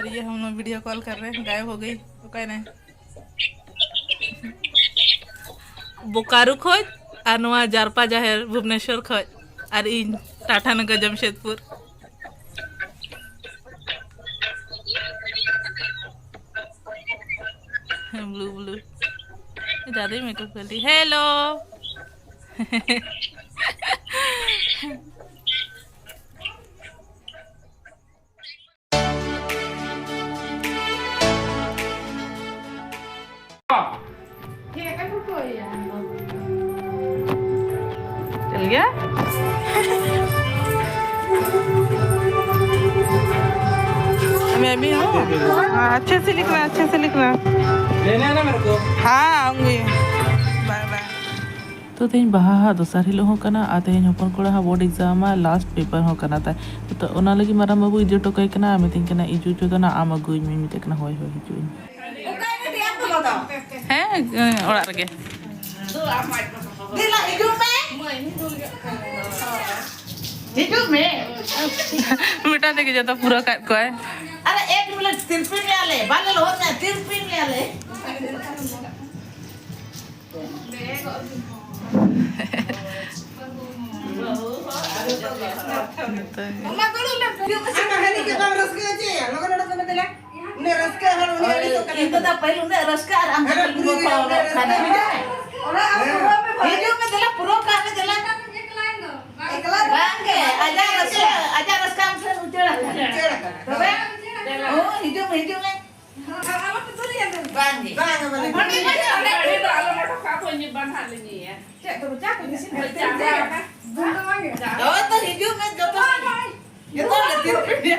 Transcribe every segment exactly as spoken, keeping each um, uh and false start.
ये हम लोग वीडियो कॉल कर रहे हैं, गायब हो गई। ᱚᱠᱟᱭ ᱱᱟᱭ? ᱵᱳᱠᱟᱨᱳ ᱠᱷᱚᱡ, ᱟᱨ ᱱᱚᱣᱟ ᱡᱟᱨᱯᱟ ᱡᱟᱦᱮᱨ ᱵᱷᱩᱵᱽᱱᱮᱥᱚᱨ ᱠᱷᱚᱡ, ᱟᱨ ᱤᱧ ᱴᱟᱴᱟ ᱱᱟᱜᱟᱨ ᱡᱟᱢᱥᱮᱫᱽᱯᱩᱨ᱾ Blue blue. ᱡᱟᱫᱩᱭ ᱢᱮᱠᱟᱯ ᱠᱟᱱ ᱛᱤᱧ᱾ ᱦᱮᱞᱳ᱾ चल गया। मैं भी हूँ। हाँ, अच्छे से लिखना, अच्छे से लिखना। लेना है ना मेरे को? हाँ, आऊँगी। Bye bye. ᱛᱚ ᱛᱮᱦᱮᱧ ᱵᱟᱦᱟ ᱦᱟᱸᱜ ᱫᱚᱥᱟᱨ ᱦᱤᱞᱳᱜ ᱦᱚᱸ ᱠᱟᱱᱟ, ᱟᱨ ᱛᱮᱦᱮᱧ ᱦᱚᱯᱚᱱ ᱠᱚᱲᱟ ᱦᱟᱸᱜ ᱵᱳᱨᱰ ᱮᱠᱡᱟᱢ ᱟᱨ ᱞᱟᱥᱴ ᱯᱮᱯᱟᱨ ᱦᱚᱸ ᱠᱟᱱᱟ ᱛᱟᱭ᱾ ᱛᱚ ᱚᱱᱟ ᱞᱟᱹᱜᱤᱫ ᱢᱟᱨᱟᱝ ᱵᱟᱹᱵᱩ ᱤᱫᱤ ᱦᱚᱴᱚ ᱠᱟᱭ ᱠᱟᱱᱟ, ᱟᱨ ᱢᱤᱛᱟᱹᱧ ᱠᱟᱱᱟ, "ᱤᱡᱩ ᱦᱚᱪᱚ ᱫᱚ ᱱᱟ ᱟᱢ ᱟᱹᱜᱩᱭᱤᱧ ᱢᱮ", ᱢᱮᱛᱟᱭ ᱠᱟᱱᱟ, "ᱦᱳᱭ, ᱦᱳᱭ, ᱦᱤᱡᱩᱜ ᱤᱧ᱾" ᱦᱮᱸ, ᱚᱲᱟᱜ ᱨᱮᱜᱮ᱾ ᱫᱮᱞᱟ, ᱦᱤᱡᱩᱜ ᱢᱮ᱾ ᱦᱤᱡᱩᱜ ᱢᱮ᱾ ᱢᱤᱫᱴᱟᱝ ᱛᱮᱜᱮ ᱡᱚᱛᱚ ᱯᱩᱨᱟᱹ ᱠᱟᱜ ᱠᱚᱣᱟᱭ᱾ ᱟᱨᱮ, ᱮᱠ ᱢᱤᱱᱤᱴ, ᱛᱤᱨᱯᱤ ᱢᱮᱭᱟᱞᱮ, ᱵᱟᱞᱮ ᱞᱚᱦᱚᱫ ᱢᱮᱭᱟ, ᱛᱤᱨᱯᱤ ᱢᱮᱭᱟᱞᱮ᱾ ᱱᱤᱛᱚᱜ ᱜᱮ᱾ ᱟᱢ ᱢᱟ ᱫᱩᱲᱩᱵ ᱞᱮᱢ᱾ ᱟᱢ ᱢᱟ ᱦᱟᱹᱱᱤ ᱜᱮ ᱵᱟᱢ ᱨᱟᱹᱥᱠᱟᱹᱜᱼᱟ ᱪᱮ? ᱞᱚᱜᱚᱱ ᱚᱰᱚᱠ ᱢᱮ ᱫᱮᱞᱟ᱾ ᱩᱱᱟᱹᱜ ᱨᱟᱹᱥᱠᱟᱹ ᱦᱚᱲ ᱩᱱᱤ ᱟᱹᱲᱤᱥᱚᱜ ᱠᱟᱱᱟ᱾ ᱤᱧ ᱫᱚ ᱫᱟ ᱯᱟᱹᱦᱤᱞ ᱩᱱᱟᱹᱜ ᱨᱟᱹᱥᱠᱟᱹ ᱟᱨ ᱟᱢ ᱫᱚ ᱦᱮᱸ, ᱠᱷᱟᱹᱞᱤ ᱯᱩᱨᱟᱹ ᱵᱚᱛᱚᱨ ᱜᱮ ᱚᱲᱟᱜ ᱨᱮ᱾ ᱦᱤᱡᱩᱜ ᱢᱮ ᱫᱮᱞᱟ, ᱯᱩᱨᱟᱹ ᱠᱟᱜ ᱢᱮ ᱫᱮᱞᱟ᱾ ᱮᱠᱞᱟ ᱫᱚ ᱵᱟᱝ ᱜᱮ, ᱟᱡᱟᱜ ᱨᱟᱹᱥᱠᱟᱹ, ᱟᱡᱟᱜ ᱨᱟᱹᱥᱠᱟᱹ ᱟᱢ ᱴᱷᱮᱱ ᱩᱪᱟᱹᱲ ᱟᱠᱟᱱᱟ᱾ ᱩᱪᱟᱹᱲ ᱟᱠᱟᱱᱟ᱾ ᱛᱚᱵᱮ? ᱦᱳᱭ, ᱦᱤᱡᱩᱜ ᱢᱮ, ᱦᱤᱡᱩᱜ ᱢᱮ᱾ ᱵᱟᱝ ᱜᱮ᱾ ᱵᱟᱝ ᱜᱮ, ᱵᱟᱝ ᱜᱮ᱾ ᱚᱸᱰᱮ ᱜᱮ, ᱚᱸᱰᱮ ᱜᱮ᱾ ᱜᱟᱹᱰᱤ ᱫᱚ ᱟᱞᱚᱢ ᱚᱰᱚᱠ ᱠᱟᱜᱼᱟ, ᱵᱟᱹᱧ ᱵᱟᱱᱦᱟᱜ ᱞᱤᱧ ᱤᱭᱟᱹᱭᱟ᱾ ᱪᱮᱫ ᱫᱚ ᱪᱟ ᱠᱚ ᱤᱥᱤᱱ ᱠᱟᱛᱮ ᱪᱟ᱾ ᱦᱳᱭ ᱛᱚ, ᱦᱤᱡᱩᱜ ᱢᱮ ᱡᱚᱛᱚ᱾ ᱦᱳᱭ, ᱦᱳᱭ᱾ ᱡᱚᱛᱚ ᱞᱮ ᱛᱤᱨᱯᱤ ᱢᱮᱭᱟ᱾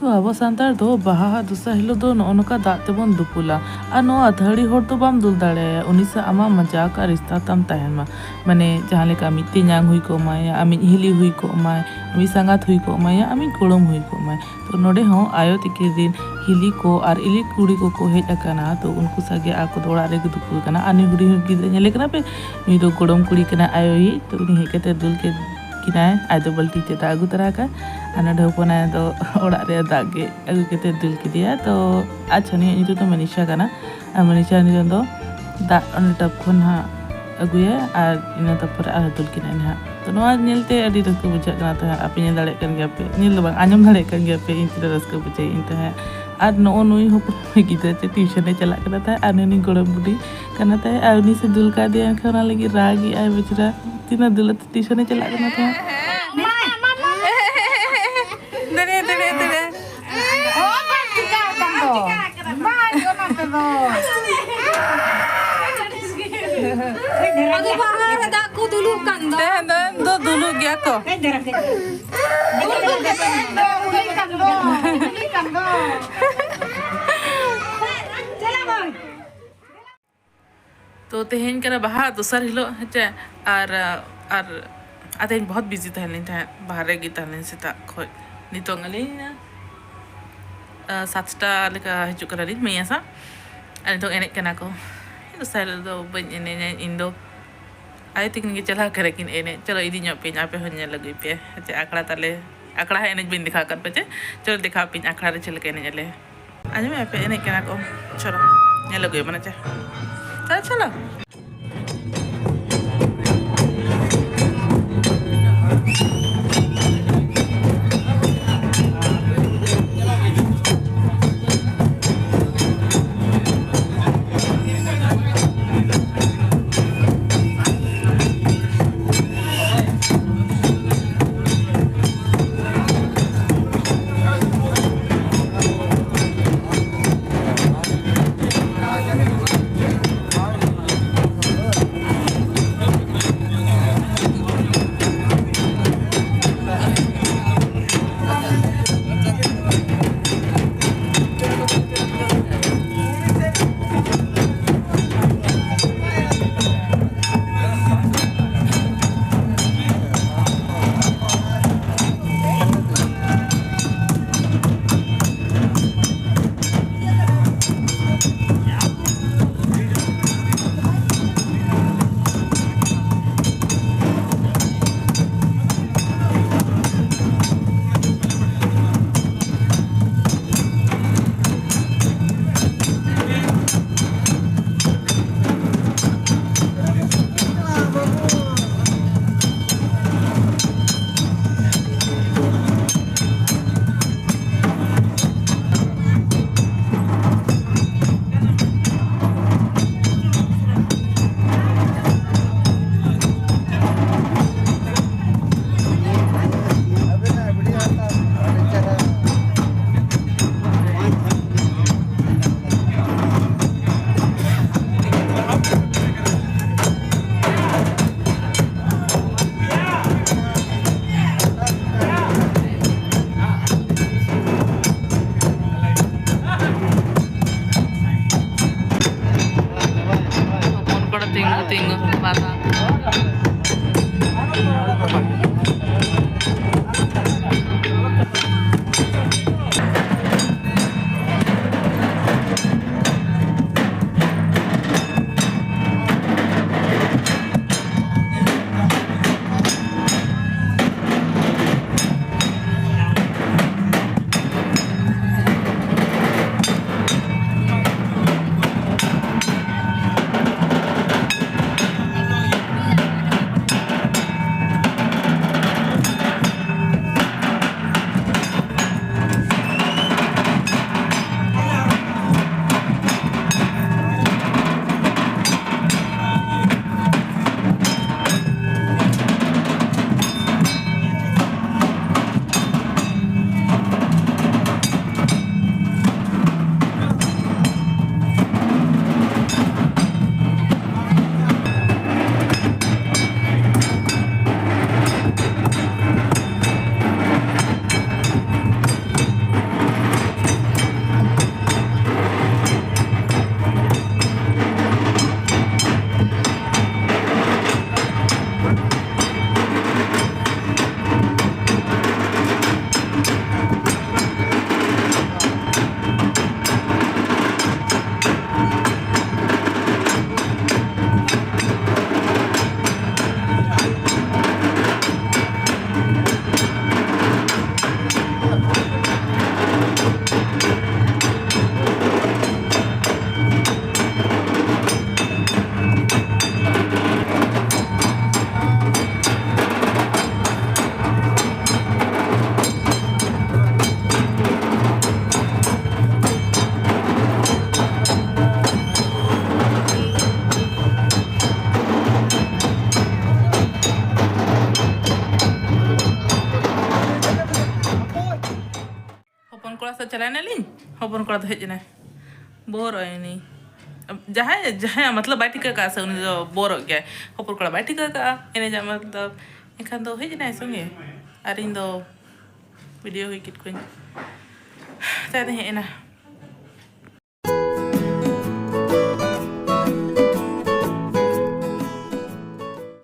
ᱛᱚ ᱟᱵᱚ ᱥᱟᱱᱛᱟᱲ ᱫᱚ ᱵᱟᱦᱟ ᱦᱟᱜ ᱫᱚᱥᱟᱨ ᱦᱤᱞᱳᱜ ᱫᱚ ᱱᱚᱜᱼᱚ ᱱᱚᱝᱠᱟ ᱫᱟᱜ ᱛᱮᱵᱚᱱ ᱫᱩᱯᱩᱞᱟ᱾ ᱟᱨ ᱱᱚᱣᱟ ᱟᱹᱛᱷᱟᱹᱲᱤ ᱦᱚᱲ ᱫᱚ ᱵᱟᱢ ᱫᱩᱞ ᱫᱟᱲᱮᱭᱟᱭᱟ, ᱩᱱᱤ ᱥᱟᱶ ᱟᱢᱟᱜ ᱢᱚᱡᱟ ᱟᱨ ᱨᱤᱥᱛᱟ ᱛᱟᱢ ᱛᱟᱦᱮᱱ ᱢᱟ᱾ ᱢᱟᱱᱮ ᱡᱟᱦᱟᱸ ᱞᱮᱠᱟ ᱢᱤᱫ ᱛᱮᱧᱟᱝ ᱦᱩᱭ ᱠᱚᱜ ᱢᱟᱭ, ᱟᱢᱤᱡ ᱦᱤᱞᱤ ᱦᱩᱭ ᱠᱚᱜ ᱢᱟᱭ, ᱟᱢᱤᱡ ᱥᱟᱸᱜᱟᱛ ᱦᱩᱭ ᱠᱚᱜ ᱢᱟᱭ, ᱟᱢᱤᱡ ᱜᱚᱲᱚᱢ ᱦᱩᱭ ᱠᱚᱜ ᱢᱟᱭ᱾ ᱛᱚ ᱱᱚᱰᱮ ᱦᱚᱸ ᱟᱭᱳ ᱛᱤᱠᱤᱱ ᱨᱤᱱ ᱦᱤᱞᱤ ᱠᱚ ᱟᱨ ᱤᱞᱤ ᱠᱩᱲᱤ ᱠᱚᱠᱚ ᱦᱮᱡ ᱟᱠᱟᱱᱟ᱾ ᱛᱚ ᱩᱱᱠᱩ ᱥᱟᱸᱜᱮ ᱟᱠᱚ ᱫᱚ ᱚᱲᱟᱜ ᱨᱮᱜᱮ ᱫᱩᱯᱩᱞ ᱠᱟᱱᱟ᱾ ᱟᱨ ᱱᱩᱭ ᱦᱩᱰᱤᱧ ᱦᱩᱰᱤᱧ ᱜᱤᱫᱽᱨᱟᱹ ᱧᱮᱞᱮ ᱠᱟᱱᱟ ᱯᱮ, ᱱᱩᱭ ᱫᱚ ᱜᱚᱲᱚᱢ ᱠᱩᱲᱤ ᱠᱟᱱᱟᱭ ᱟᱭᱳᱭᱤᱡ᱾ ᱛᱚ ᱩᱱᱤ ᱦᱮᱡ ᱠᱟᱛᱮ ᱫᱩᱞ ᱠᱮᱫ ᱠᱤᱱᱟᱭ, ᱟᱡ ᱫᱚ ᱵᱟᱹᱞᱴᱤ ᱛᱮ ᱫᱟᱜ ᱟᱹᱜᱩ ᱛᱚᱨᱟ ᱠᱟᱜ᱾ ᱟᱨ ᱱᱚᱰᱮ ᱦᱚᱯᱚᱱ ᱟᱭᱳ ᱫᱚ ᱚᱲᱟᱜ ᱨᱮ ᱫᱟᱜ ᱜᱮ ᱟᱹᱜᱩ ᱠᱟᱛᱮ ᱫᱩᱞ ᱠᱮᱫᱮᱭᱟ᱾ ᱛᱚ ᱟᱪᱪᱷᱟ, ᱱᱩᱭᱟᱜ ᱧᱩᱛᱩᱢ ᱫᱚ ᱢᱟᱱᱤᱥᱟ ᱠᱟᱱᱟ᱾ ᱟᱨ ᱢᱟᱱᱤᱥᱟ ᱱᱤᱛᱚᱜ ᱫᱚ ᱫᱟᱜ ᱚᱸᱰᱮ ᱴᱟᱵ ᱠᱷᱚᱱ ᱦᱟᱸᱜ ᱟᱹᱜᱩᱭᱟ ᱟᱨ ᱤᱱᱟᱹ ᱛᱟᱨᱯᱚᱨᱮ ᱟᱨᱦᱚᱸ ᱫᱩᱞ ᱠᱤᱱᱟᱭ ᱱᱟᱦᱟᱜ᱾ ᱛᱚ ᱱᱚᱣᱟ ᱧᱮᱞᱛᱮ ᱟᱹᱰᱤ ᱨᱟᱹᱥᱠᱟᱹ ᱵᱩᱡᱷᱟᱹᱜ ᱠᱟᱱᱟ ᱛᱟᱦᱮᱸᱫ᱾ ᱟᱯᱮ ᱧᱮᱞ ᱫᱟᱲᱮᱭᱟᱜ ᱠᱟᱱ ᱜᱮᱭᱟ ᱯᱮ, ᱧᱮᱞ ᱫᱚ ᱵᱟᱝ, ᱟᱸᱡᱚᱢ ᱫᱟᱲᱮᱭᱟᱜ ᱠᱟᱱ ᱜᱮᱭᱟ ᱯᱮ, ᱤᱧ ᱛᱤᱱᱟᱹᱜ ᱨᱟᱹᱥᱠᱟᱹ ᱵᱩᱡᱷᱟᱹᱜ ᱤᱧ ᱛᱟᱦᱮᱸᱫ᱾ ᱟᱨ ᱱᱚᱜᱼᱚ ᱱᱩᱭ ᱦᱚᱯᱚᱱ ᱜᱤᱫᱽᱨᱟᱹ ᱪᱮ ᱴᱤᱭᱩᱥᱚᱱᱮ ᱪᱟᱞᱟᱜ ᱠᱟᱱᱟ ᱛᱟᱦᱮᱸᱫ, ᱟᱨ ᱱᱩᱭ ᱱᱩᱭ ᱜᱚᱲᱚᱢ ᱵᱩᱰᱷᱤ ᱠᱟᱱᱟ ᱛᱟᱦᱮᱸᱫ, ᱟᱨ ᱩᱱᱤ ᱥᱮ ᱫᱩᱞ ᱠᱟᱫᱮᱭᱟ, ᱮᱱᱠᱷᱟᱱ ᱚᱱᱟ ᱞᱟᱹᱜᱤᱫ ᱨᱟᱜ ᱮᱜᱼᱟᱭ ᱵᱮᱪᱟᱨᱟ᱾ ᱛᱤᱱᱟᱹᱜ ᱫᱩᱞ ᱟᱛᱮ ᱴᱤᱭᱩᱥᱚᱱᱮ ᱪᱟᱞᱟᱜ ᱠᱟᱱᱟ ᱛᱟᱦᱮᱸᱫ᱾ ᱫᱮᱲᱮ, ᱫᱮᱲᱮ, ᱫᱮᱲᱮ᱾ ᱚ, ᱵᱟᱝ ᱪᱤᱠᱟ ᱟᱠᱟᱱ ᱫᱚ᱾ ᱵᱟᱝ, ᱚᱱᱟ ᱛᱮᱫᱚ᱾ ᱟᱫᱚ ᱵᱟᱦᱟ ᱨᱮ ᱫᱟᱜ ᱠᱚ ᱫᱩᱞᱩᱜ ᱠᱟᱱ ᱫᱚ᱾ ᱛᱟᱦᱮᱸ ᱫᱚ, ᱫᱚ ᱫᱩᱞᱩᱜ ᱜᱮᱭᱟ ᱠᱚ᱾ ᱦᱮᱡ ᱫᱷᱟᱨᱟ ᱠᱟᱛᱮ᱾ ᱩᱞᱤ ᱠᱟᱱ ᱫᱚ, ᱩᱞᱤ ᱠᱟᱱ ᱫᱚ, ᱩᱞᱤ ᱠᱟᱱ ᱫᱚ᱾ ᱪᱟᱞᱟᱜ ᱢᱮ᱾ ᱛᱚ ᱛᱮᱦᱮᱧ ᱠᱟᱱᱟ ᱵᱟᱦᱟ ᱫᱚᱥᱟᱨ ᱦᱤᱞᱳᱜ, ᱦᱮᱸᱪᱮ? ᱟᱨ, ᱟᱨ, ᱟᱨ ᱛᱮᱦᱮᱧ ᱵᱚᱦᱚᱛ ᱵᱤᱡᱤ ᱛᱟᱦᱮᱸ ᱞᱤᱧ ᱛᱟᱦᱮᱸᱫ, ᱵᱟᱦᱨᱮ ᱜᱮ ᱛᱟᱦᱮᱸ ᱞᱤᱧ ᱥᱮᱛᱟᱜ ᱠᱷᱚᱡ᱾ ᱱᱤᱛᱚᱝ ᱟᱹᱞᱤᱧ, ᱟ, ᱥᱟᱛᱴᱟ ᱞᱮᱠᱟ ᱦᱤᱡᱩᱜ ᱠᱟᱱᱟᱞᱤᱧ ᱢᱟᱹᱭ ᱥᱟᱶ᱾ ᱟᱨ ᱱᱤᱛᱚᱝ ᱮᱱᱮᱡ ᱠᱟᱱᱟ ᱠᱚ᱾ ᱫᱚᱥᱟᱨ ᱦᱤᱞᱳᱜ ᱫᱚ ᱵᱟᱹᱧ ᱮᱱᱮᱡᱟ ᱤᱧ ᱫᱚ᱾ ᱟᱭᱳ ᱛᱤᱠᱤᱱ ᱜᱮ ᱪᱟᱞᱟᱣ ᱠᱟᱱᱟ ᱠᱤᱱ ᱮᱱᱮᱡ᱾ ᱪᱚᱞᱚ ᱤᱫᱤ ᱧᱚᱜ ᱯᱮᱭᱟᱹᱧ, ᱟᱯᱮ ᱦᱚᱸ ᱧᱮᱞ ᱟᱹᱜᱩᱭ ᱯᱮ᱾ ᱦᱮᱸᱪᱮ, ᱟᱠᱷᱲᱟ ᱛᱟᱞᱮ, ᱟᱠᱷᱲᱟ ᱦᱚᱸ ᱮᱱᱮᱡ ᱵᱟᱹᱧ ᱫᱮᱠᱷᱟᱣ ᱟᱠᱟᱫ ᱯᱮ ᱪᱮ? ᱪᱚᱞᱚ ᱫᱮᱠᱷᱟᱣ ᱯᱮᱭᱟᱹᱧ ᱟᱠᱷᱲᱟ ᱨᱮ ᱪᱮᱫ ᱞᱮᱠᱟ ᱮᱱᱮᱡ ᱟᱞᱮ᱾ ᱟᱸᱡᱚᱢᱮᱫᱼᱟ ᱯᱮ, ᱮᱱᱮᱡ ᱠᱟᱱᱟ ᱠᱚ᱾ ᱪᱚᱞᱚ, ᱧᱮᱞ ᱟᱹᱜᱩᱭ ᱢᱟᱱᱮ ᱪᱮ᱾ ᱪᱚᱞᱚ, ᱪᱚᱞᱚ᱾ ᱛᱚ ᱪᱟᱞᱟᱣ ᱮᱱᱟᱞᱤᱧ, ᱦᱚᱯᱚᱱ ᱠᱚᱲᱟ ᱫᱚ ᱦᱮᱡ ᱮᱱᱟᱭ, ᱵᱚᱨᱚᱜ ᱮᱱᱟᱭ᱾ ᱡᱟᱦᱟᱸᱭ ᱡᱟᱦᱟᱸᱭ ᱢᱚᱛᱞᱚᱵ ᱵᱟᱭ ᱴᱷᱤᱠᱟᱹ ᱠᱟᱜᱼᱟ ᱥᱮ, ᱩᱱᱤ ᱫᱚ ᱵᱚᱨᱚᱜ ᱜᱮᱭᱟᱭ᱾ ᱦᱚᱯᱚᱱ ᱠᱚᱲᱟ ᱵᱟᱭ ᱴᱷᱤᱠᱟᱹ ᱠᱟᱜᱼᱟ ᱮᱱᱮᱡᱟᱜ ᱢᱚᱛᱞᱚᱵ, ᱮᱱᱠᱷᱟᱱ ᱫᱚ ᱦᱮᱡ ᱮᱱᱟᱭ ᱥᱚᱸᱜᱮ, ᱟᱨ ᱤᱧ ᱫᱚ ᱵᱷᱤᱰᱤᱭᱳ ᱦᱩᱭ ᱠᱮᱫ ᱠᱚᱣᱟᱧ᱾ ᱛᱟᱭ ᱫᱚ ᱦᱮᱡ ᱮᱱᱟ᱾